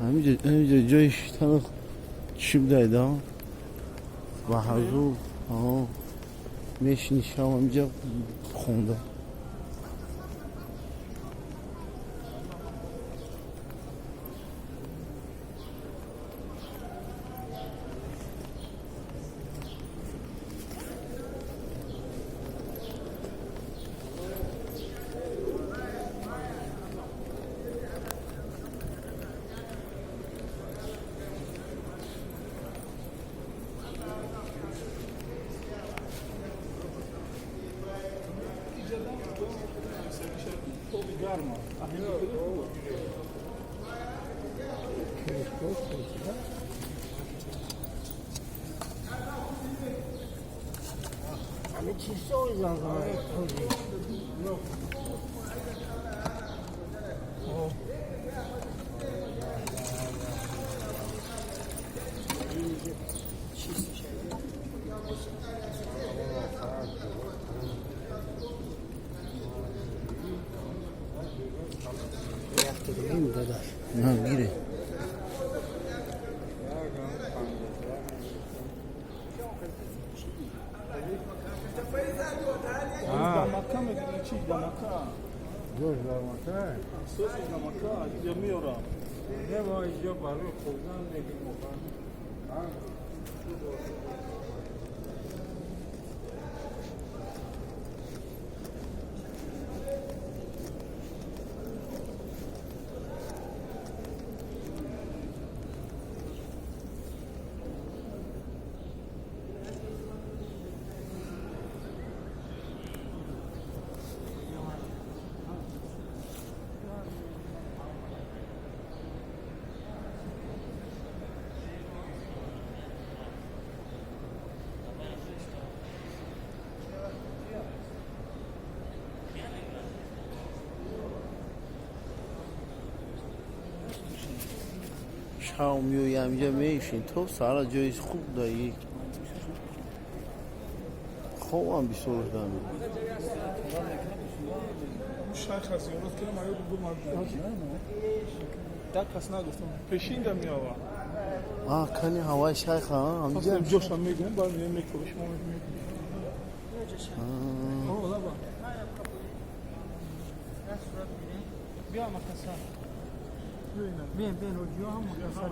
Ҳаминҷо ҷои шиштану чӣ будайда? Ба ҳазур мешини, шав ҳаминҷа хонда. Ҳамин чизҳои занзана. На, гире. Дамака медонӣ чи дамака? Гӯш дамака. Соси дамака инҷа меорам. Не, мо инҷо барои хӯрдан мегирем. Шав меои, ҳаминҷа мешин, то сара ҷои хуб даи. Хобам бисёр шудам. Шайха зиёрат кардам, аё бу ман як кас нагуфтам, пешинда меова. А кани ҳаваи шайха ҳаминҷа. Ҷоша мегӯям, баъд меоям, мекӯбӣ, шумо мегӯед. Лаба. Биё, макаса. Бен, бен, ҳоҷиё ҳам макаса.